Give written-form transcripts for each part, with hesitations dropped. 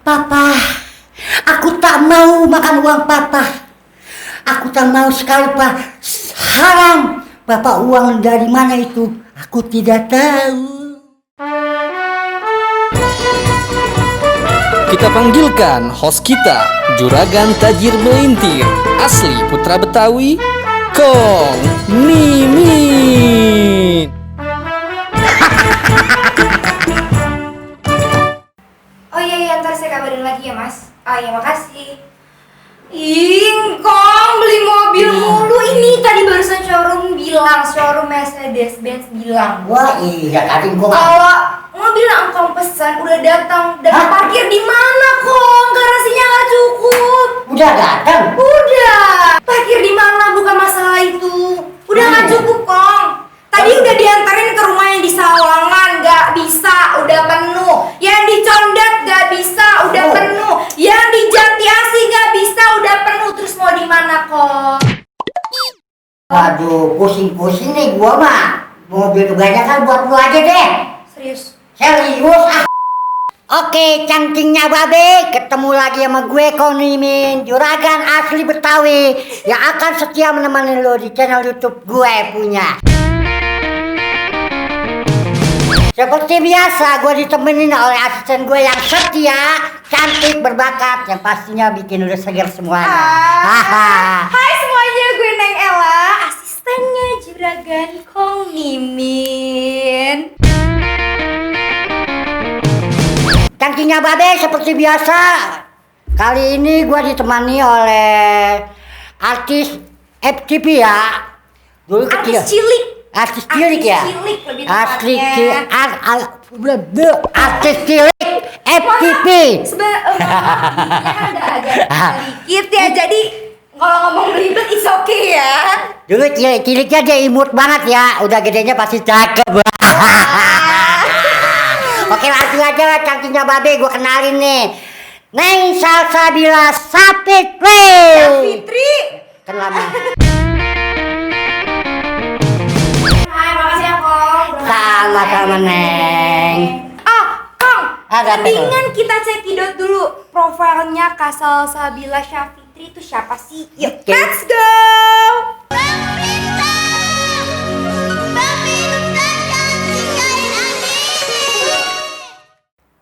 Papa. Aku tak mau makan uang Papa. Aku tak mau sekali, Pak. Haram. Bapak uang dari mana itu? Aku tidak tahu. Kita panggilkan host kita, Juragan Tajir Melintir, asli Putra Betawi, Kong Mimin. Oh iya, ntar saya kabarin lagi ya mas. Oh iya, makasih. Kong beli mobil mulu. Ini tadi barusan showroom Mercedes-Benz bilang. Wah iya, tadi gua Kalau mobil yang Kong pesan udah datang dan parkir di mana Kong? Garasinya nggak cukup. udah datang. Udah. Parkir di mana bukan masalah itu. Udah nggak cukup Kong. Tadi udah diantarin ke rumah yang di Sawangan, nggak bisa, udah penuh. Yang di Condet nggak bisa, udah penuh. Yang di Jatiasi nggak bisa, udah penuh. Terus mau di mana Kong? Aduh, pusing-pusing nih gua mah. Mobil kebanyakan buat lu aja deh. Serius? Serius ah. Oke, cangkingnya babe, ketemu lagi sama gue Kong Mimin, Juragan asli Betawi yang akan setia menemani lo di channel YouTube gue punya. Seperti biasa, gue ditemenin oleh asisten gue yang setia, cantik, berbakat, yang pastinya bikin lu seger semuanya. Hai semuanya, gue Neng Ella, asistennya Juragan Kong Mimin. Cangkingnya babe, seperti biasa, kali ini gue ditemani oleh artis FTV ya. Dulu kecil. Artis cilik ya. Artis cilik FTV. Sebenarnya ada agak dikit ya, jadi kalau ngomong ribet is okay ya. Dulu ciliknya dia imut banget ya, udah gedenya pasti cakep. Oke, langsung aja cangkingnya babe, gue kenalin nih. Neng Salsabila Safitri. Fitri. Kenapa? Hai, makasih ya Kong. Sama-sama Neng. Kong. Ada apa tuh? Mendingan kita cekidot dulu profilnya Kak Salsabila Syafitri itu siapa sih? Yuk, Oke. let's go.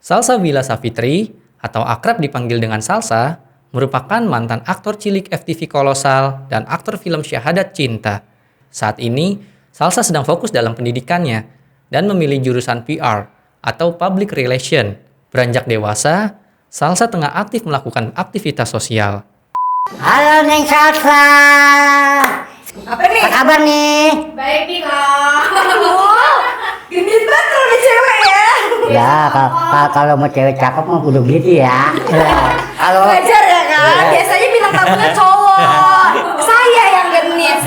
Salsabila Safitri, atau akrab dipanggil dengan Salsa, merupakan mantan aktor cilik FTV kolosal dan aktor film Syahadat Cinta. Saat ini, Salsa sedang fokus dalam pendidikannya dan memilih jurusan PR atau Public Relation. Beranjak dewasa, Salsa tengah aktif melakukan aktivitas sosial. Halo Neng Salsa. Apa nih? Apa kabar nih? Baik nih Kak. Gendut banget kalau ada cewek ya. Ya, kalau mau cewek cakep mah kudu gitu ya. Halo. Wajar ya Kak. Biasanya bintang tamunya cowok. Saya yang genit.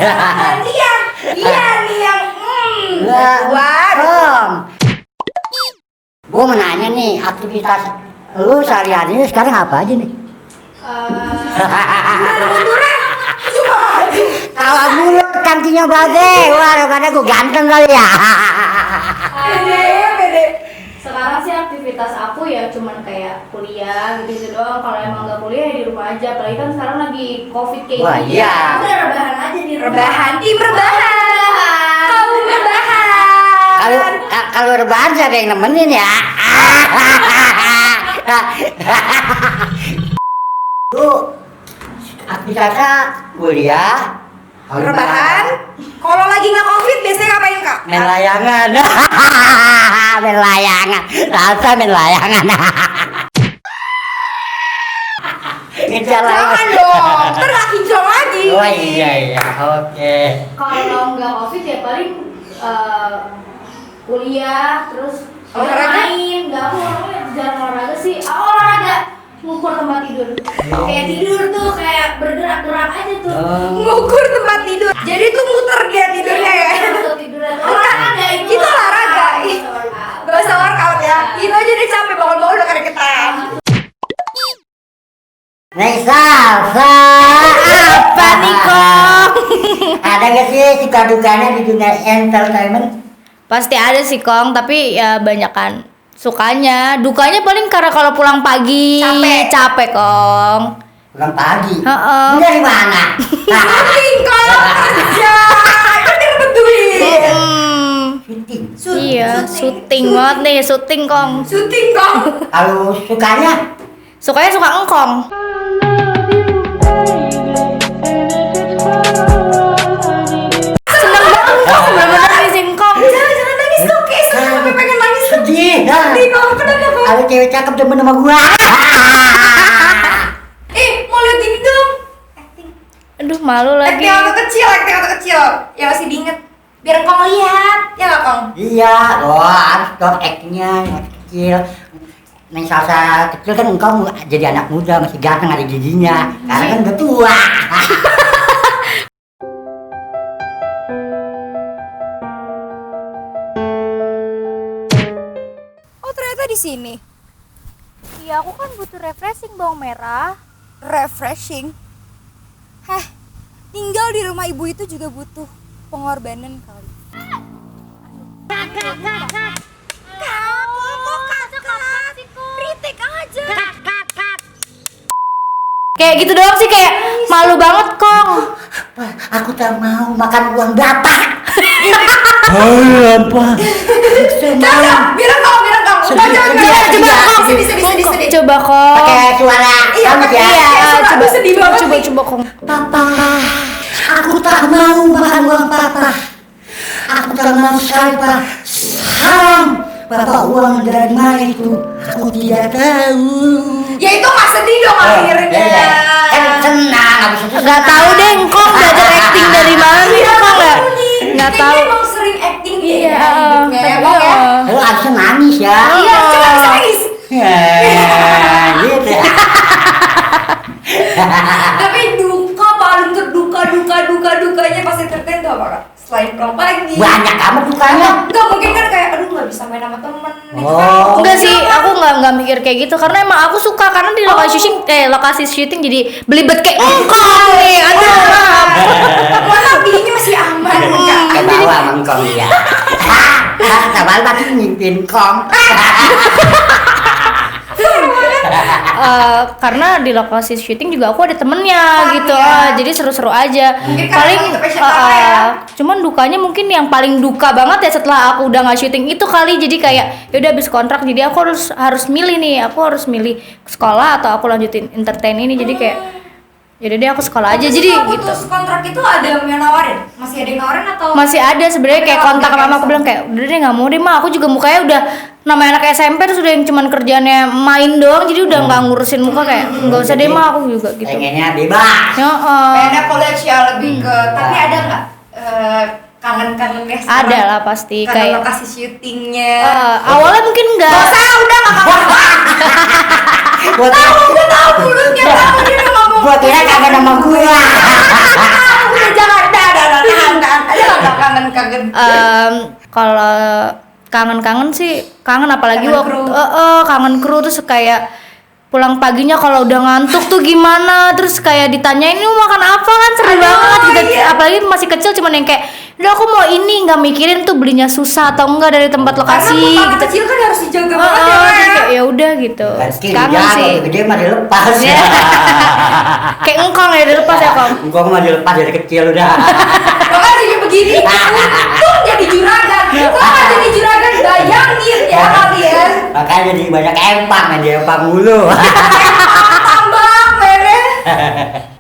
Dia nih yang Om. Gue mau nanya nih, aktivitas lu sehari-hari sekarang apa aja nih? Kalau mulut cangkingnya babe, wah karena gue ganteng kali ya. Bede. Sekarang sih aktivitas aku ya cuman kayak kuliah gitu doang. Kalau emang nggak kuliah ya di rumah aja. Apalagi kan sekarang lagi covid kayak Wah, gini. iya. Aku udah rebahan aja di rumah. Rebahan. Kamu rebahan. Kalau rebahan siapa yang nemenin ya? Lu aktivitasnya kuliah, Rebahan. Kalau lagi nggak covid biasanya ngapain Kak? main layangan. Main layangan. Salsa main layangan. Jangan dong, ntar gak kinclong lagi. Oh iya, oke. Kalau nggak covid ya paling kuliah terus Olahraga? main. Nggak aku orangnya jarang olahraga sih. Olahraga ngukur tempat tidur. Kayak tidur tuh kayak bergerak-gerak aja tuh. Ngukur tempat tidur. Jadi tuh muter dia tidurnya ya. Untuk tiduran olahraga itu. Kita olahraga. Gak usah workout ya. Itu aja deh capek bangun-bangun udah kereketan. Neng Salsa, apa nih Kong? Ada gak sih suka dukanya di dunia entertainment? Pasti ada sih Kong, tapi ya banyakan Sukanya, dukanya paling karena kalau pulang pagi capek Kong. Pulang pagi. Heeh. Ini dari mana? Syuting kalau kerja. Kan dia dapat duit. Syuting. Iya, syuting banget nih, syuting Kong. Syuting Kong. Kalau sukanya Sukanya suka engkong. Seneng banget Kong, bener-bener nih si engkong. Jangan nangis Kong, kayak sampai pengen nangis. sedih. Sedih Kong, kenapa Kong? Ada cewek cakep demen sama gua. Mau lihat ini dong. Aduh, malu lagi. Acting waktu kecil. Ya masih diinget. Biar Kong lihat, ya nggak Kong? Iya, harus dong actingnya yang masih kecil. Neng Salsa kecil kan engkau jadi anak muda masih ganteng ada giginya. Karena kan udah tua. Oh ternyata di sini. Iya, aku kan butuh refreshing bawang merah. Refreshing. Heh, tinggal di rumah ibu itu juga butuh pengorbanan kali. Kritik aja. Kayak gitu doang sih, kayak malu banget Kong. Aku tak mau makan uang bapak. Apa? Jangan, bilang Kong. Sedih. Coba Kong. Pakai suara Iya, kamu ya. Coba sedih banget nih. coba Kong. Papa, aku tak mau makan uang papa. Aku tak mau sekali pak. Haram. Bapak uang dari mana itu? Aku tidak tahu. Ya itu nggak sedih dong akhirnya. Kan senang, habis itu Gak tahu deh Kong belajar acting dari mana nih Kong nggak tahu. Dia emang sering acting dia Iya, hidupnya ya Kong ya. Lu harusnya nangis ya. Iya, coba bisa nangis. Gitu ya. Tapi duka paling dukanya pas entertain tuh apa Kak? Selain pulang pagi. Banyak amat dukanya. Enggak mungkin kan kayak aduh nggak bisa main sama temen. Oh. Enggak sih, aku nggak mikir kayak gitu karena emang aku suka karena di lokasi syuting jadi belibet kayak engkong nih. Aduh, maaf. Mana bikinnya masih aman Kak. Ke bawah mengkong dia. Tabal tadi mimpin kong. Karena di lokasi syuting juga aku ada temennya gitu, iya. jadi seru-seru aja. Mungkin karena Paling itu passion kamu ya. cuman dukanya mungkin yang paling duka banget ya setelah aku udah nggak syuting itu kali, jadi kayak ya udah habis kontrak, jadi aku harus milih nih, aku harus milih sekolah atau aku lanjutin entertain ini, jadi kayak yaudah deh aku sekolah aja. Jadi Setelah gitu. putus kontrak itu ada yang nawarin? Masih ada yang nawarin atau? Masih ada sebenarnya, kayak Tapi kontak kalau sama aku udah bilang kayak udah deh nggak mau deh mah, aku juga mukanya udah namanya anak SMP terus udah yang cuman kerjaannya main doang, jadi udah nggak ngurusin muka, kayak nggak usah deh mah aku juga gitu. Pengennya bebas. Pengennya college ya lebih ke. Tapi ada nggak kangen-kangen ya? Ada lah pasti, Kangen kayak lokasi syutingnya. awalnya mungkin enggak. Gak usah, udah nggak apa-apa. Buat Udah tahu mulutnya, tahu dia udah ngomong. buat dia kagak nama gua. Udah jangan, tahan. Ada nggak kangen-kangen? Kalau kangen sih kangen, apalagi Kangen waktu kru. kangen kru, terus kayak pulang paginya kalau udah ngantuk tuh gimana, terus kayak ditanyain ini mau makan apa, kan seru Aduh, banget gitu. iya. Apalagi masih kecil cuman yang kayak udah aku mau ini, nggak mikirin tuh belinya susah atau enggak dari tempat lokasi Karena gitu. kecil kan harus dijaga banget Jadi ya. kayak ya udah gitu. Mungkin Kangen ya, sih. kalau gede mah dilepas. Iya. Kayak engkong ya dilepas ya Kong. Engkau mah dilepas dari kecil udah. Makanya jadi begini, untung jadi juragan. Kalau jadi juragan bayangin ya kalian. Makanya jadi banyak empang, main di empang mulu. Tambah mere.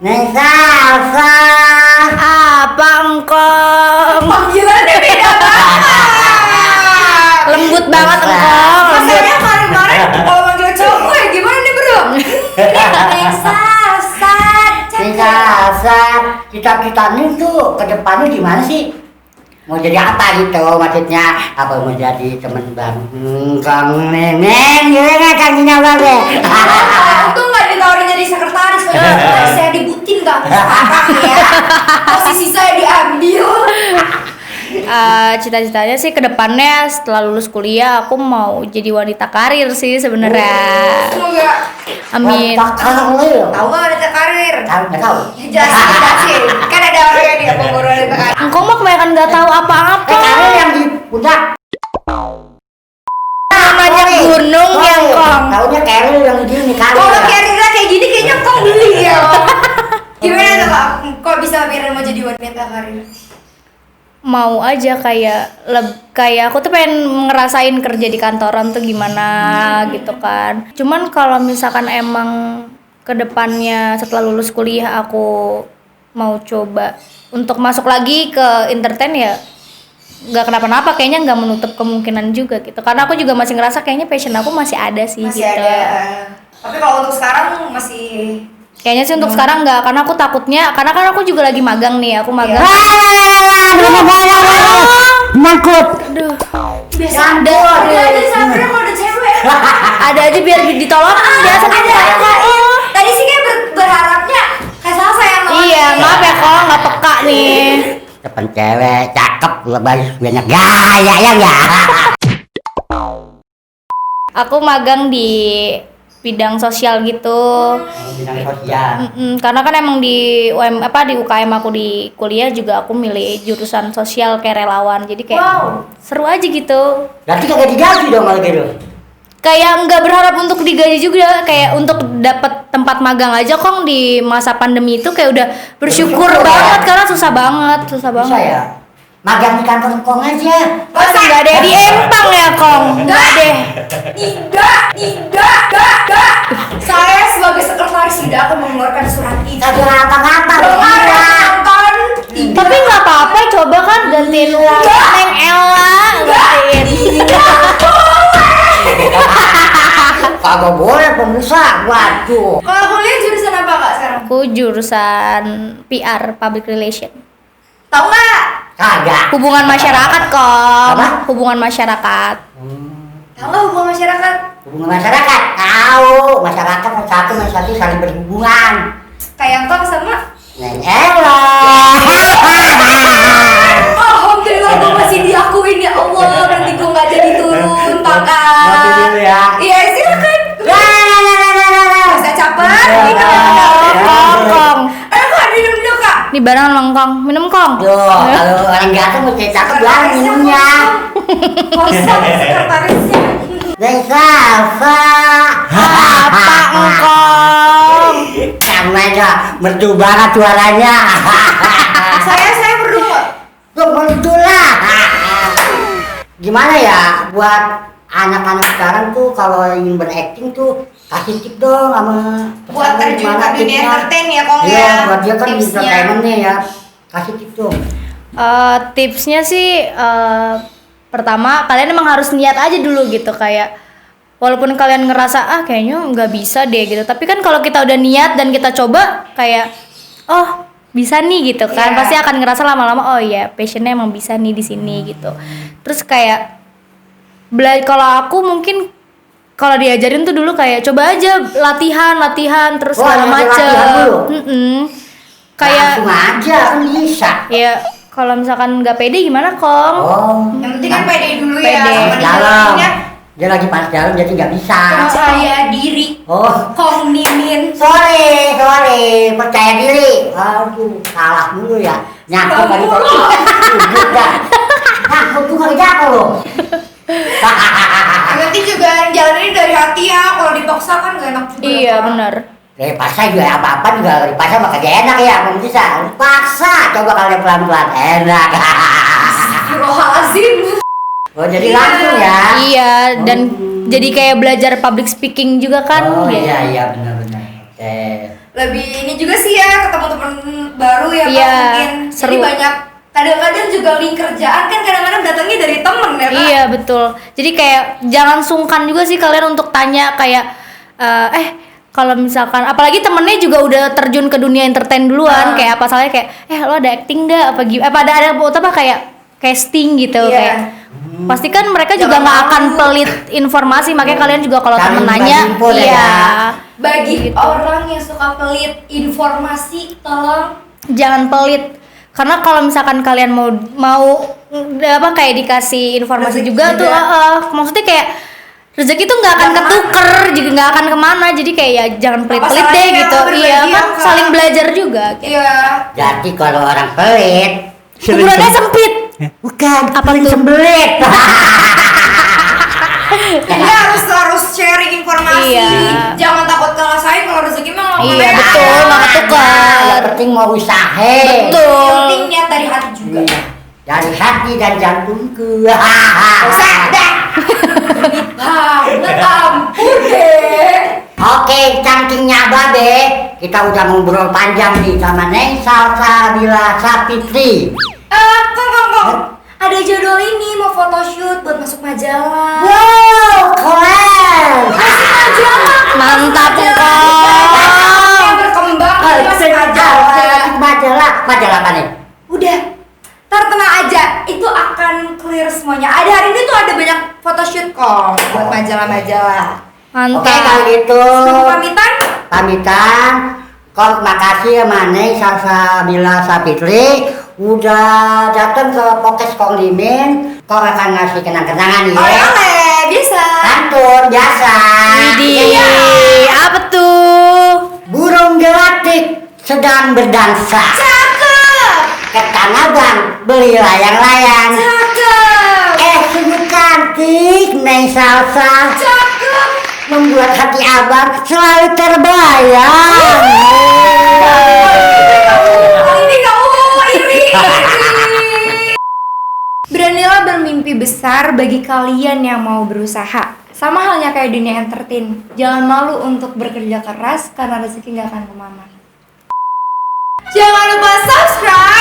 Neng Salsa. Apa engkong? Panggilannya beda banget. Lembut banget engkong. Masalahnya kemarin kalau manggil cowok gue gimana nih bro? Neng Salsa. Neng Salsa. Cita-cita nih tuh ke depannya gimana sih? Mau jadi apa gitu maksudnya? Apa mau jadi teman baru? Kang Neneng, gimana kanginya banget? Untung nggak ditawarin jadi sekretaris, kalau saya dibutin nggak sekarang ya. Posisi saya diambil. Cita-citanya sih ke depannya setelah lulus kuliah aku mau jadi wanita karir sih sebenarnya. Semoga. Amin. Tak karir. Tahu nggak wanita karir? Tahu nggak tahu? Ya, jelasin. Kan ada orang yang dia pemburu wanita karir. Engkau mah kebanyakan nggak tahu apa-apa. Karir yang di pundak. Namanya gunung ya, Kong. Taunya Keril yang gini kali. Kalau Kerira kayak gini kayaknya Kong beli ya. Gimana tuh Kak? Kok bisa pikiran mau jadi wanita karir? Mau aja kayak aku tuh pengen ngerasain kerja di kantoran tuh gimana gitu kan. Cuman kalau misalkan emang kedepannya setelah lulus kuliah aku mau coba untuk masuk lagi ke entertain ya nggak kenapa-napa, kayaknya nggak menutup kemungkinan juga gitu, karena aku juga masih ngerasa kayaknya passion aku masih ada sih Masih gitu. ada. Tapi kalau untuk sekarang masih Kayaknya sih untuk sekarang nggak, karena aku takutnya, karena kan aku juga lagi magang nih, aku magang. Nyangkut. Aduh, biasa ada aja sampai kalau ada cewek. ada aja biar ditolong biasa kan ada. Tadi sih kayak berharapnya kayak Salsa yang nolongin. Iya, maaf ya kok nggak peka nih. Depan cewek cakep lebih banyak gaya ya ya. Aku magang di bidang sosial gitu. Bidang sosial. Karena kan emang di di UKM aku di kuliah juga aku milih jurusan sosial kayak relawan. Jadi kayak seru aja gitu. Berarti kagak digaji dong kalau gitu. Kayak nggak berharap untuk digaji juga, kayak untuk dapat tempat magang aja Kong di masa pandemi itu kayak udah bersyukur banget karena susah banget. Bisa ya. Magang di kantor Kong aja. Masa nggak ada di Empang ya Kong? Nggak deh. Tidak. Saya sebagai sekretaris tidak akan mengeluarkan surat itu. Kagak ngapa-ngapa. Nonton. Tapi nggak apa-apa, coba kan gantiin Neng Ella, gantiin. Kagak boleh pemirsa. Waduh. Kalau kuliah jurusan apa Kak sekarang? Aku jurusan PR, Public Relation. Tahu nggak? Kagak. Hubungan masyarakat Kong. Apa? Hubungan masyarakat. Tahu nggak hubungan masyarakat? Hubungan masyarakat. Tahu. Masyarakat satu sama satu saling berhubungan. Kayak Kong sama? Neng Ella. Alhamdulillah gue masih diakuin ya Allah. Nanti gue nggak jadi turun Kakak. Ngopi dulu ya. Iya silakan. Bisa caper. Kong. Kak minum dulu Kak. Nih barang Kong, minum Kong. Tuh, kalau orang ganteng mesti cakep lah minumnya. Kosong sekretarisnya. Neng Salsa. Apa Kong? Kamu aja merdu banget suaranya. Saya perlu nggak? Tuh merdu lah. Gimana ya buat anak-anak sekarang tuh kalau ingin berakting tuh kasih tip dong sama Buat terjun gimana ke dunia tipsnya? entertain ya Kong Iya, ya. buat dia kan Tipsnya. entertainmentnya ya. Kasih tip dong. Tipsnya sih pertama kalian emang harus niat aja dulu gitu, kayak walaupun kalian ngerasa kayaknya nggak bisa deh gitu, tapi kan kalau kita udah niat dan kita coba kayak oh bisa nih gitu kan, Iya. pasti akan ngerasa lama-lama oh ya passionnya emang bisa nih di sini gitu. Terus kayak kalau aku mungkin kalau diajarin tuh dulu kayak coba aja latihan terus Oh, segala ada macem. latihan dulu? Kayak langsung aja kan bisa. ya kalau misalkan nggak pede gimana Kong? Oh, Yang penting kan pede dulu ya. Pede. Sama dalam. dijalannya. Dia lagi pas jalan jadi nggak bisa. Percaya diri. Oh, Kong Mimin. sorry, percaya diri. Aduh, salah dulu ya. Nyangkut tadi kok. Sujud dah. Nyangkut tuh nggak jatuh loh. Yang penting juga jalanin dari hati ya. Kalau dipaksa kan gak enak juga. Iya Kak. benar. Dipaksa juga apa-apa juga dipaksa mah kagak enak ya, belum bisa. Paksa, coba kalian pelan-pelan enak. Astagfirullahaladzim. Oh, jadi Iya. langsung ya. Iya, dan Oh. jadi kayak belajar public speaking juga kan. Oh ya. iya benar-benar. Oke. Lebih ini juga sih ya, ketemu teman baru ya Kak, Iya, mungkin. Jadi seru. banyak. Kadang-kadang juga link kerjaan kan kadang-kadang datangnya dari temen ya Kak. Iya betul. Jadi kayak jangan sungkan juga sih kalian untuk tanya kayak kalau misalkan apalagi temennya juga udah terjun ke dunia entertain duluan, kayak apa soalnya kayak lo ada acting nggak apa ada apa kayak casting gitu Iya. kayak pasti kan mereka juga Jangan nggak akan malu. pelit informasi, makanya kalian juga kalau Saling temen bagi nanya info deh iya ya. Bagi Gitu. orang yang suka pelit informasi, tolong jangan pelit, karena kalau misalkan kalian mau apa kayak dikasih informasi Rezeki juga tuh juga. maksudnya kayak rezeki tuh nggak akan Nggak ketuker juga nggak akan kemana, jadi kayak ya jangan pelit-pelit Apa deh salahnya gitu. berbagi Iya ya, kan Kak? saling belajar juga gitu. iya. Jadi kalau orang pelit, Kuburannya sempit. bukan Apa pelit tuh? sembelit. Jadi harus sharing informasi. Iya. Jangan takut kalah saing kalau rezeki mah nggak Iya, kemana. betul, nggak ketukar. Yang penting mau usaha. Betul. Yang penting niat dari hati juga. Iya. Dari hati dan jantungku. Sadar. Banget ampun deh. Oke, cantiknya Babe, kita udah ngobrol panjang nih sama Neng Salsabila Sapitri. Kong. Ada jadwal ini mau photoshoot buat masuk majalah. Wow, keren. Mantap, Yang Kong. berkembang di masuk majalah. Majalah apa nih? Udah, ntar tenang aja, itu akan clear semuanya. Ada hari ini tuh ada banyak photoshoot kok buat majalah-majalah. Oke, Mantap. kalau gitu Sebelum pamitan, Kong makasih sama Neng Salsabila Sapitri udah datang ke podcast Kong Limin. Kong akan ngasih kenang-kenangan ya. oleh biasa. Pantun biasa. Widih, Iya. apa tuh? Burung gelatik sedang berdansa. Cakep, Ke Tanah Abang beli layang-layang. cakep, Sungguh cantik Neng Salsa, cakep. membuat hati abang selalu terbayang. Ini kamu iri. Beranilah bermimpi besar bagi kalian yang mau berusaha. Sama halnya kayak dunia entertain. Jangan malu untuk bekerja keras karena rezeki nggak akan kemana. Jangan lupa subscribe,